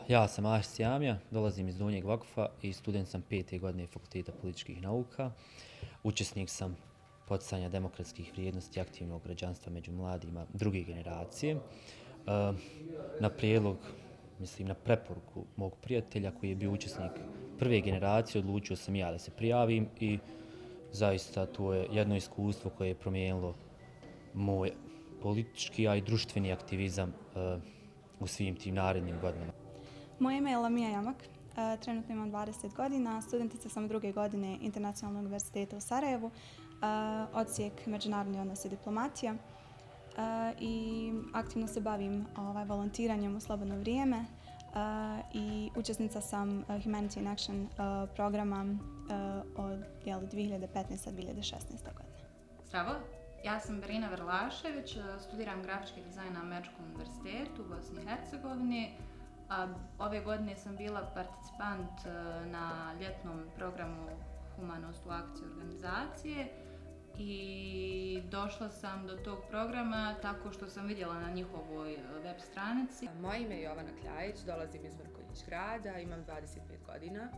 Ja sam Ašis Jamija, dolazim iz Donjeg Vakufa i student sam 5. godine Fakulteta političkih nauka. Učesnik sam poticanja demokratskih vrijednosti i aktivnog građanstva među mladima druge generacije. Na prijedlog, mislim na preporuku mog prijatelja koji je bio učesnik prve generacije, odlučio sam ja da se prijavim i zaista to je jedno iskustvo koje je promijenilo moj politički, a i društveni aktivizam u svim tim narednim godinama. Moje ime je Lamija Jamak, trenutno imam 20 godina, studentica sam 2. godine Internacionalnog univerziteta u Sarajevu, odsjek međunarodni odnosi i diplomatija i aktivno se bavim volontiranjem u slobodno vrijeme i učesnica sam Humanity in Action programa od 2015-2016. godine. Zdravo, ja sam Berina Verlašević, studiram grafički dizajn na Američkom univerzitetu u Bosni i Hercegovini. Ove godine sam bila participant na ljetnom programu Humanost u akciji organizacije i došla sam do tog programa tako što sam vidjela na njihovoj web stranici. Moje ime je Jovana Kljajić, dolazim iz Mrkonjić grada, imam 25 godina.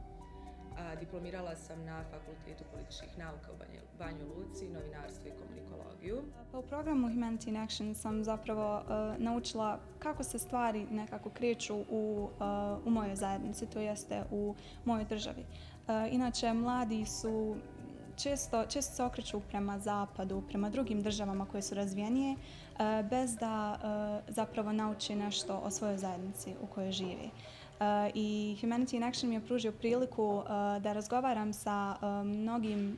Diplomirala sam na Fakultetu političkih nauka u Banji Luci, novinarstvo i komunikologiju. U programu Humanity in Action sam zapravo naučila kako se stvari nekako kreću u mojoj zajednici, to jeste u mojoj državi. Inače, mladi su često se okreću prema zapadu, prema drugim državama koje su razvijenije, bez da zapravo nauči nešto o svojoj zajednici u kojoj živi. I Humanity in Action mi je pružio priliku da razgovaram sa mnogim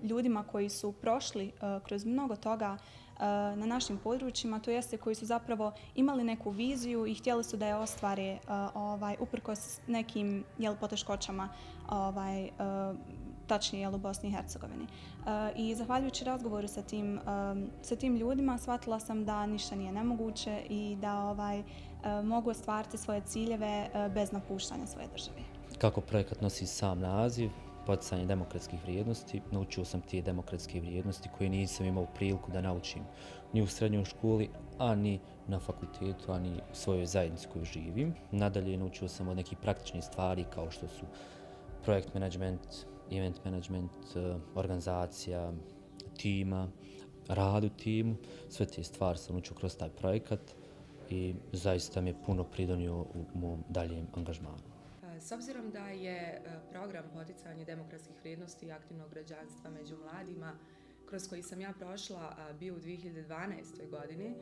ljudima koji su prošli kroz mnogo toga na našim područjima, to jeste koji su zapravo imali neku viziju i htjeli su da je ostvare uprkos nekim poteškoćama, tačnije u Bosni i Hercegovini. I zahvaljujući razgovoru sa tim ljudima shvatila sam da ništa nije nemoguće i da mogu ostvariti svoje ciljeve bez napuštanja svoje države. Kako projekat nosi sam naziv, poticanje demokratskih vrijednosti, naučio sam te demokratske vrijednosti koje nisam imao priliku da naučim ni u srednjoj školi, a ni na fakultetu, a ni u svojoj zajednici koju živim. Nadalje naučio sam od nekih praktičnih stvari kao što su projekt management, event management, organizacija tima, rad u timu. Sve te stvari sam učio kroz taj projekat i zaista mi je puno pridonio u mom daljem angažmanu. S obzirom da je program poticanje demokratskih vrijednosti i aktivnog građanstva među mladima, kroz koji sam ja prošla, bio u 2012. godini,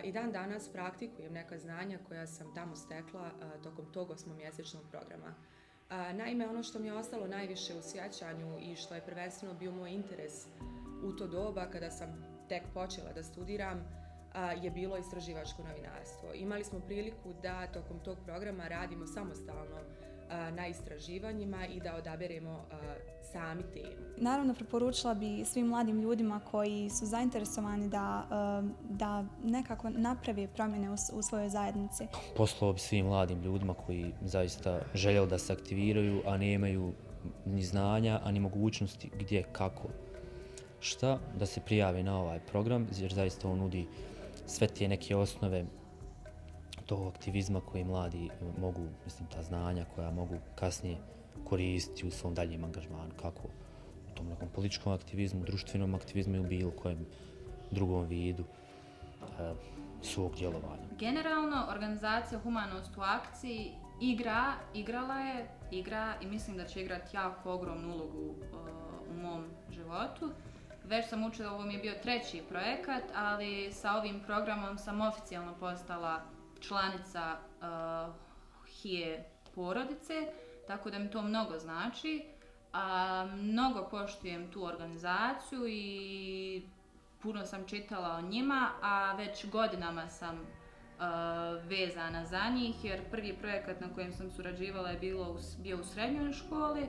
i dan danas praktikujem neka znanja koja sam tamo stekla tokom tog 8-mjesečnog programa. Naime, ono što mi je ostalo najviše u sjećanju i što je prvenstveno bio moj interes u to doba kada sam tek počela da studiram je bilo istraživačko novinarstvo. Imali smo priliku da tokom tog programa radimo samostalno na istraživanjima i da odaberemo sami temu. Naravno, preporučila bi svim mladim ljudima koji su zainteresovani da nekako naprave promjene u svojoj zajednici. Poslao bi svim mladim ljudima koji zaista željeli da se aktiviraju, a nemaju ni znanja, a ni mogućnosti gdje, kako, šta, da se prijave na ovaj program, jer zaista on nudi sve te neke osnove tog aktivizma koje mladi mogu, ta znanja koja mogu kasnije koristiti u svom daljem angažmanu, kako u tom nekom političkom aktivizmu, društvenom aktivizmu i u bilo kojem drugom vidu svog djelovanja. Generalno, organizacija Humanost u akciji igra i mislim da će igrati jako ogromnu ulogu u mom životu. Već sam učila, ovo mi je bio 3. projekat, ali sa ovim programom sam oficijalno postala članica HIE porodice, tako da mi to mnogo znači. Mnogo poštujem tu organizaciju i puno sam čitala o njima, a već godinama sam vezana za njih, jer prvi projekat na kojem sam surađivala je bio u srednjoj školi.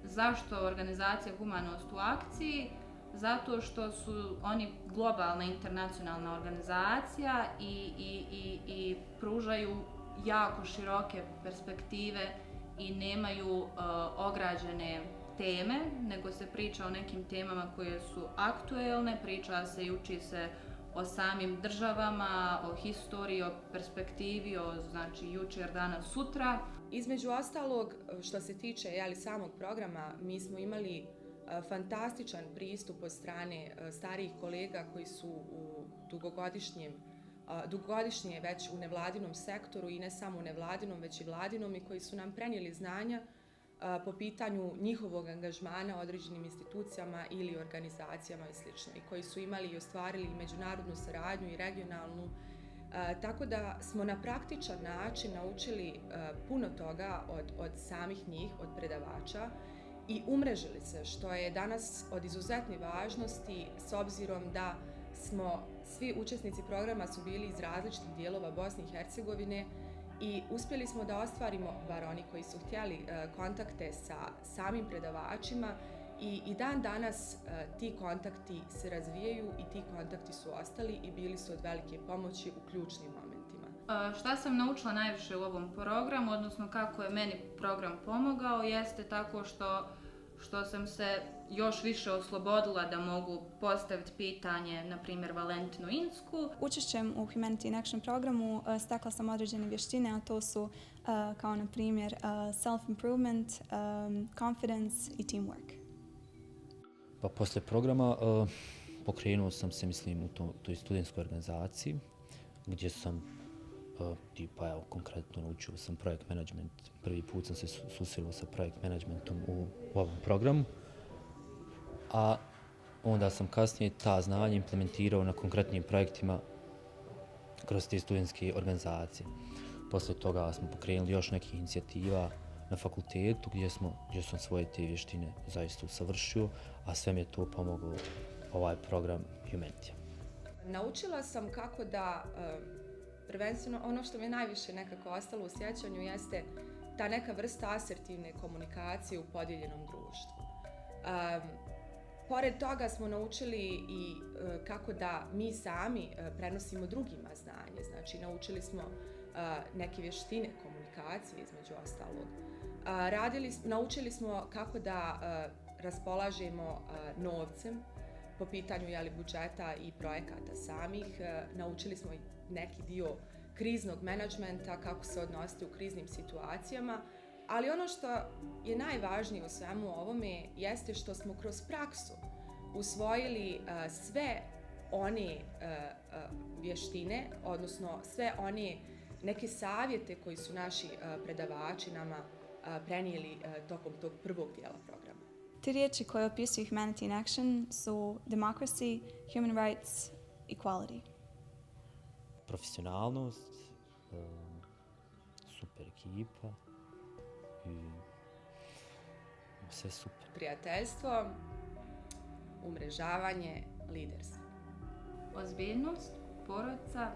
Zašto organizacija Humanost u akciji? Zato što su oni globalna internacionalna organizacija i pružaju jako široke perspektive i nemaju ograđene teme, nego se priča o nekim temama koje su aktuelne, priča se i uči se o samim državama, o historiji, o perspektivi, o znači jučer, danas, sutra. Između ostalog, što se tiče samog programa, mi smo imali fantastičan pristup od strane starijih kolega koji su u dugogodišnje već u nevladinom sektoru i ne samo u nevladinom, već i vladinom, i koji su nam prenijeli znanja po pitanju njihovog angažmana u određenim institucijama ili organizacijama i sl. I koji su imali i ostvarili međunarodnu saradnju i regionalnu. Tako da smo na praktičan način naučili puno toga od samih njih, od predavača, i umrežili se, što je danas od izuzetne važnosti s obzirom da smo svi učesnici programa su bili iz različitih dijelova Bosne i Hercegovine i uspjeli smo da ostvarimo, bar oni koji su htjeli, kontakte sa samim predavačima i dan danas ti kontakti se razvijaju i ti kontakti su ostali i bili su od velike pomoći u ključnim momentima. Šta sam naučila najviše u ovom programu, odnosno kako je meni program pomogao, jeste tako što sam se još više oslobodila da mogu postaviti pitanje, na primjer, Valentinu Insku. Učešćem u Humanity in Action programu stekla sam određene vještine, a to su kao na primjer self-improvement, confidence i teamwork. Pa poslije programa pokrenuo sam se, mislim, u toj studentskoj organizaciji gdje sam konkretno naučio sam projekt management. Prvi put sam se susreo sa projekt managementom u ovom programu, a onda sam kasnije ta znanja implementirao na konkretnim projektima kroz te studentske organizacije. Poslije toga smo pokrenuli još nekih inicijativa na fakultetu gdje sam svoje te vještine zaista usavršio, a sve mi je to pomogao ovaj program Humanity. Naučila sam kako da, prvenstveno ono što mi je najviše nekako ostalo u sjećanju jeste ta neka vrsta asertivne komunikacije u podijeljenom društvu. Pored toga smo naučili i kako da mi sami prenosimo drugima znanje, znači naučili smo neke vještine komunikacije između ostalog. Naučili smo kako da raspolažemo novcem po pitanju budžeta i projekata samih. Naučili smo i neki dio kriznog menadžmenta, kako se odnositi u kriznim situacijama, ali ono što je najvažnije u svemu ovome jeste što smo kroz praksu usvojili sve one vještine, odnosno sve one neke savjete koji su naši predavači nama prenijeli tokom tog prvog dijela programa. Te riječi koje opisuju Humanity in Action su democracy, human rights, equality. Profesionalnost, super ekipa i sve super. Prijateljstvo, umrežavanje, liderstvo. Ozbiljnost, porodica,